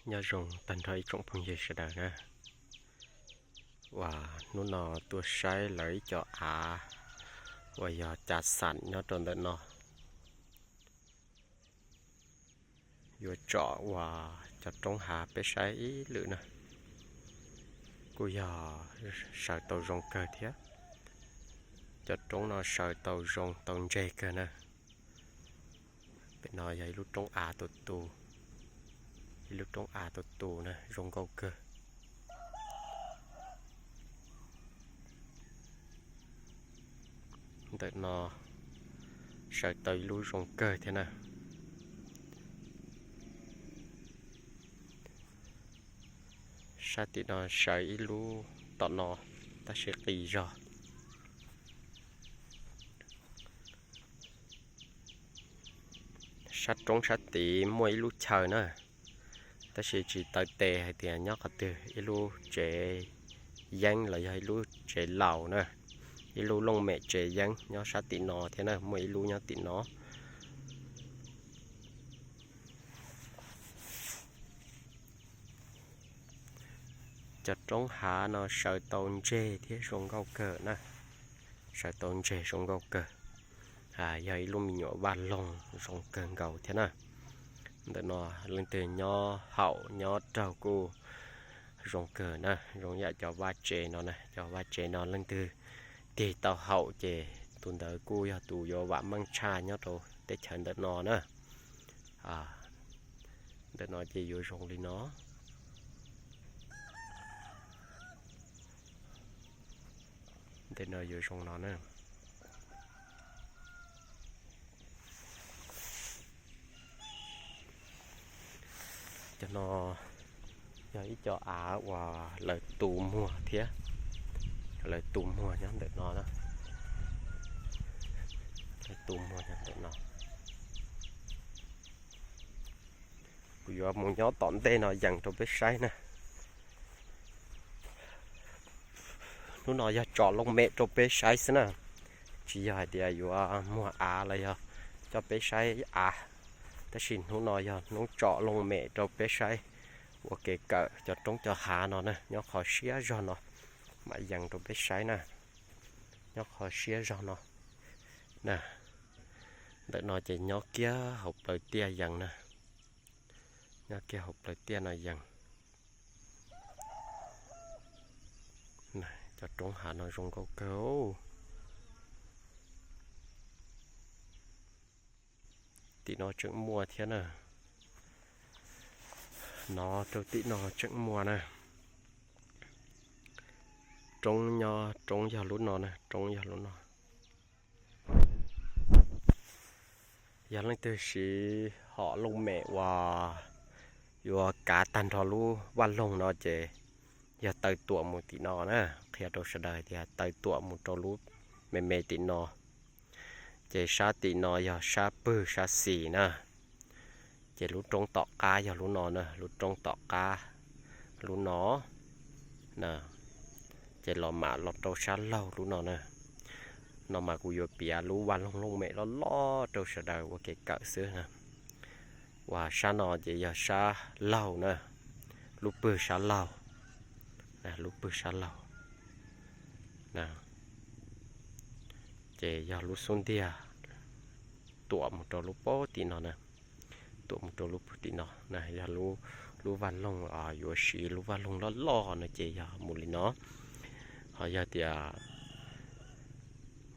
Nyob zoo tag nrho ib tsoom phooj ywg sawv daws na, uas hnub no tuaj saib lawv ib co av uas yog cav xam nyob rau ntawm no. Yuav tsom uas cov roob hav peb saib ib lwm na, kuj yog sawv tau zoo kawg thiab. Cov roob no sawv tau zoo tau ntseg kawg na. Pem no yog ib lub roob av tus tus, ib lub roob av tus tus na zoo nkauj kawg. Ntawm no sawv tau ib lub zoo kawg thiab na. Sab tim no sawv ib lub tom no, tab sis qis zog. Sab roob sab tid muaj ib lub chaw na, tab sis tsis tau tes hais tias nyob qhov twg, ib lub tsev yeeb los yog ib lub tsev laus na, ib lub looj mem tsev yeeb nyob sab tim no thiab na, muaj ib lub nyob tim no. Cov roob hav no sawv tau ntseg thiab zoo nkauj kawg na, sawv tau ntseg zoo nkauj kawg. Yog ib lub me nyuam vaj loog zoo kawg nkaus thiab na. Ntawm no leej twg nyob haum nyob raug kuj zoo kawg na, zoo yam cov vaj tsev no na. Cov vaj tsev no leej twg tig tau haum ces tus ntawd kuj yog tus yuav vam meej tshaj nyob rau teb chaws ntawm no na. Ntawm no ces yuav zoo li no. Ntawm no yuav zoo no na. Cov no yog ib co av uas lawv tu muag thiab, lawv tu muag nyob ntawm no, lawv tu muag nyob ntawm no. Kuv yuav mus nyob tom ntej no yees rau peb saib na. Hnub no yog tsom looj mem rau peb saib xwb na, tsis yog hais tias yuav muag av los yog coj peb saib av, tab sis hnub no yog hnub tsom looj mem rau peb saib ua kev kawm cov roob cov hav no na, nyob qhov siab zog no, mam yees rau peb saib na, nyob qhov siab zog no na. Ntawm no ces nyob kiag hauv plawv tiaj yees na, nyob kiag hauv plawv tiaj no yees. Cov roob hav no zoo nkauj kawg. Tim no tseem muaj thiab na, no rau tim no tseem muaj na. Roob nyob, roob yog lub no na, roob yog lub no. Yog leej twg siv hom looj mem uas yuav kav tag nrho lub vaj loog no ces yog taw tuam mus tim no na, qhia rau sawv daws tias taw tuam mus rau lub me me tim no. Ces sab tim no yog sab pwg sab xis na. Ces lub roob tom qab yog lub no na, lub roob tom qab lub no na. Ces los mam los rau sab laug lub no na. No mas kuv yuav piav lub vaj loog looj mem loj loj rau sawv daws ua kev kawm xwb na. Uas sab no ces yog sab laug na, lub pwg sab laug, lub pwg sab laug. Ces yog lub xub ntiag tuam mus rau lub pem tim no na, tuam mus rau lub pem tim no na, yog lub vaj loog, yuav siv lub vaj loog loj loj no ces yog mus li no. Ho yog tias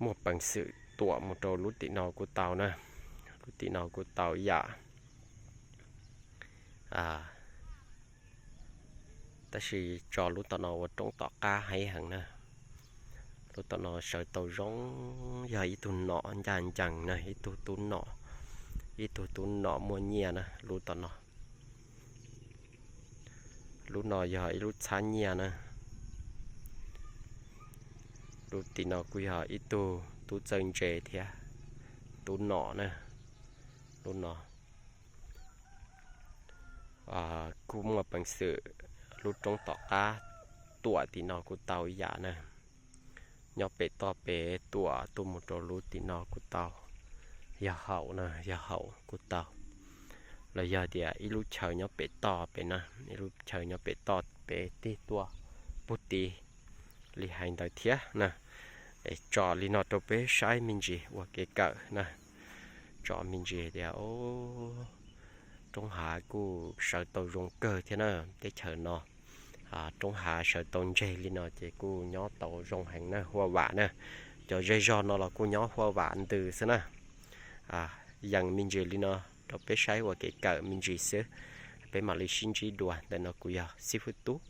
muaj peev xwm tuam mus rau lub tim no kuj tau na, lub tim no kuj tau ib yam. Tab sis tso lub tom no ua roob tom qab heev heev na. Lub tom no sawv tau zoo, yog ib tug nom ncaj ncees na, ib tug tub nom, ib tug tub nom muaj nyiaj na lub tom no. Lub no yog ib lub txhab nyiaj na. Lub tim no kuj yog ib tug tub txawj ntse thiab, tub nom na. Lub no kuj muaj peev xwm lub roob tom qab tuam tim no kuj tau ib yam na. Nyob pem toj pem tuam tuaj mus rau lub tim no kuj tau, yog haum na, yog haum kuj tau. los yog tias ib lub chaw nyob pem toj pem na, ib lub chaw nyob pem toj pem tig tuaj pub tid li hais ntawd thiab na. Tsom li no rau peb saib me ntsis ua kev kawm na. Tsom me ntsis tias roob hav kuj sawv tau zoo kawg thiab na. Teb chaws no roob hav sawv tau ntseg li no ces kuj nyob tau zoo heev na, huaj vam na. Cov zej zog no los kuj nyob huaj vam ntws xwb na. Yees me ntsis li no rau peb saib ua kev kawm me ntsis xwb, peb mam li sib ntsib dua. Ntawm no kuv yog Xib Fwb Tub.